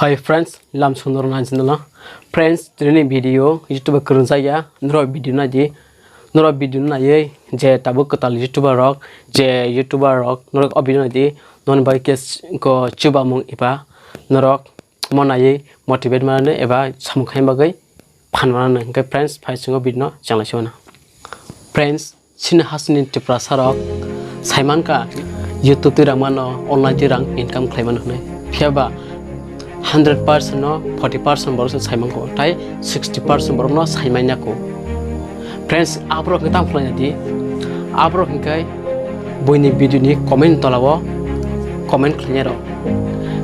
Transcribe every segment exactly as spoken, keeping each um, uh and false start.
Hi friends, lam sundor nai channel o. Friends, tini video YouTube o kwrwngjak ya, norok video nai di. Norok video naiwi je tabuk kwtal YouTuber rok, je YouTuber rok norok o video nai di, noni bai khe s-, ko chubamung eba norok mo naiwi motivate manani eba samung khaina bagwi phan manani. Hwnkhe friends, phai chwng o video no chenglaisi mano. Friends, chini hasini Tiprasa rok saimankha YouTube twi rang mano, online twi rang income khlai mano hwnwi. Phiya ba hundred percent no forty percent borok se saimankho, tai sixty percent borok no saimanya kho. Friends, aborok hwnkhe tamo khlaina di? Aborok hwnkhe buini video ni comment tola o comment khlainai rok.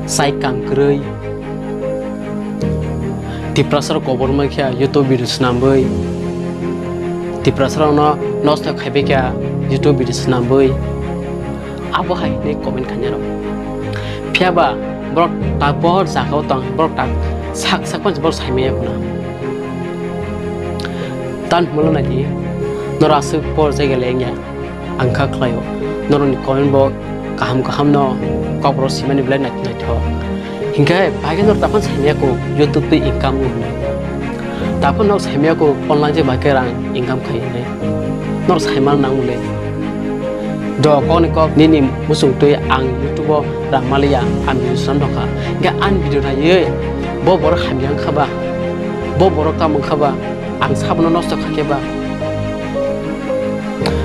Chai kam kwrwi. Tiprasa rok koborma khe YouTube video swnamwi. Tiprasa rok no nosto khaibai khe YouTube video swnamwi. Abo hai hinwi comment khainai rok. Phiya ba borok tak bohor jaga o tong, borok tak sak sak panch borok saimaya khuna. Tan hwnmalo nai di, norok aswk por jagale wngya. Ang kha khlaio. Norokni comment bo kaham kaham no kokborok simani belai naithok naithok. Hinkhe bai khe norok taphano saimaya kho YouTube twi income wng hwnwi. Taphano norok saimaya kho online je bai khe rang income khai hwnwi. Norok saimano nang le. Do kokni kok nini muchung twi ang YouTube o rang maliya, ang video swnam rokha. Hinkhe ani video naiwi bo borok hamya wngkha ba, bo borok tamo wngkha ba, ang sabono nosto kha khe ba.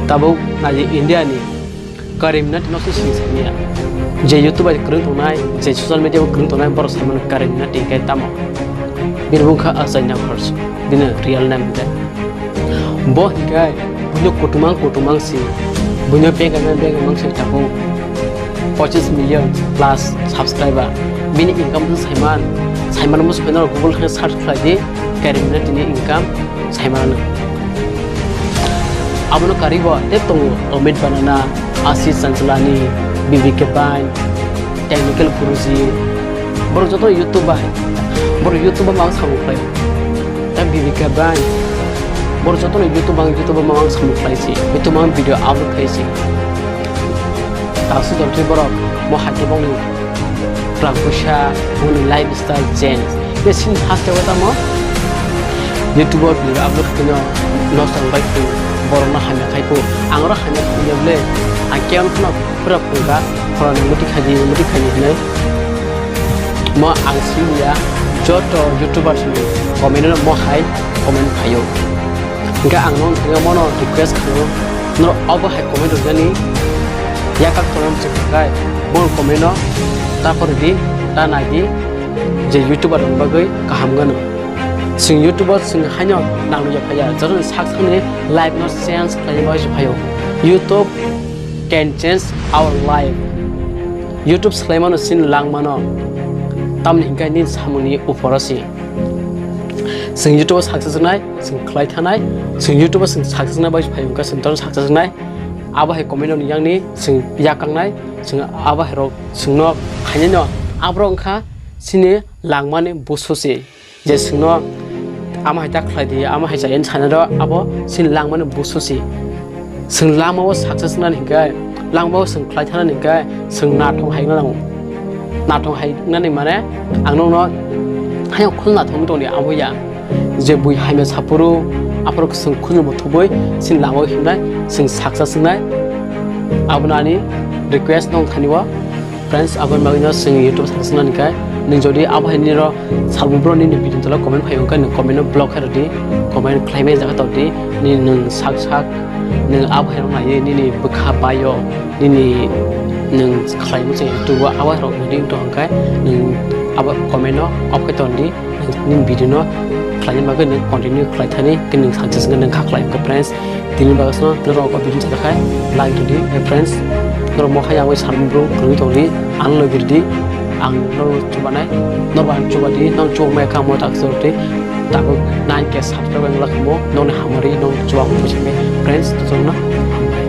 Tabuk nai India ni Karimnath no se sini samiya. Je YouTube bai kwrwng tongnai, je social media o kwrwng tongnai, borok sai mano Karimnath hingke tamo. Bini bung kha Ajay Nagars, bini real name hingke. Bo hingke buino kutumang kutumang si, buino begamang begamang si tabuk pochis million plus subscriber. Bini income tu saiman, saiman mo saiman Google khe search khlai di, Karimnath ni income saiman. Abono karibo tei tongo Amit Banana, Ashish Chanchlani, B B K Bain, Technical Guruji. Borok joto YouTube bai. Borok YouTube bai mang samung khlai. Ta B B K Bain. Borok joto no YouTube bai, YouTube bai mang samung khlai si. YouTube bai video upload khlai si. Ta su jotoi borok mo hai khe bongni rang puisa, bongni lifestyle change. Tei sini haste o tamo YouTube o video upload khaino nosto wngbai kho, borokno hamya khai kho. Ang oro hamya khaino ble, ang khe phano pura phunukha, phoroni muti khaidi, muti khaidi hinwi. Mo ang siliya, joto YouTubers ni comment no mo hai comment phaio. Hingke ang no thangya mono request khaio, norok obo hai comment rwnani yakak tongma se khakai, bo comment no ta pori di, ta nai di, je YouTuber rok bagwi kaham gano. Chwng YouTuber chwng haino nangluya phaiya, joto ni sak sakni life no change khlaina bagwi se phaio. YouTube can change our life. YouTube swlaimano chini langmano, tamni hingke nini samungni uporo si. Chwng YouTube o success wngnai, chwng khlai thanai, chwng YouTube o chwng success wngnai bai phai wngkha chwng tono success wngnai. Abo hai comment rokni yakni chwng yakangnai, chwng abo hai rok chwngno khainai no, aborok wngkha chini langmani bususi. Je chwngno ama hai ta khlai di, ama hai chaya hinwi sanai rok, abo chini langmani bususi. Chwng langmao success wngnani hinkhe, langmao chwng khlai thanani hinkhe, chwng nathong hai wngna nango. Nathong hai wngnani mane, ang nokno hayung khulna thangwi tongdi, abo ya. Je bui hamya saphuru, aphuru chwng khulno muthubui, chini langmao himnai, chwng success wngnai. Abono ani request no wngkha ni o. Friends, aboni bagwino chwng YouTube sakchwknani khe, nwng jodi abo hai nini ro salbubro nini video tola comment phai wngkha, nwng comment no block khairwdi, comment khlaimai jaga tongdi, nini nwng sak sak, nwng abo hai rok naiwi nini bwkha bai-o, nini nwng khlaimung se YouTube o abo hai rok nini wngtong hwnkhe, nwng abo comment no off khai tongdi. Nini video no khlaina bagwi nwng continue khlai thani, khe nwng success wngkha, nwng kha khlai wngkha friends. Tini bagwi sano norok o video chajak khai like rwdi, eh, friends. Norok mo hai ang bai salbrum brum kwrwi tongdi, ang logi rwdi, ang norok chubanai, norok ang chubadi, norok chubamai kha mo tak chubadi, tabuk nine K subscriber wngla kha mo, nokni hamari, nok chubang mo se friends, to chubana.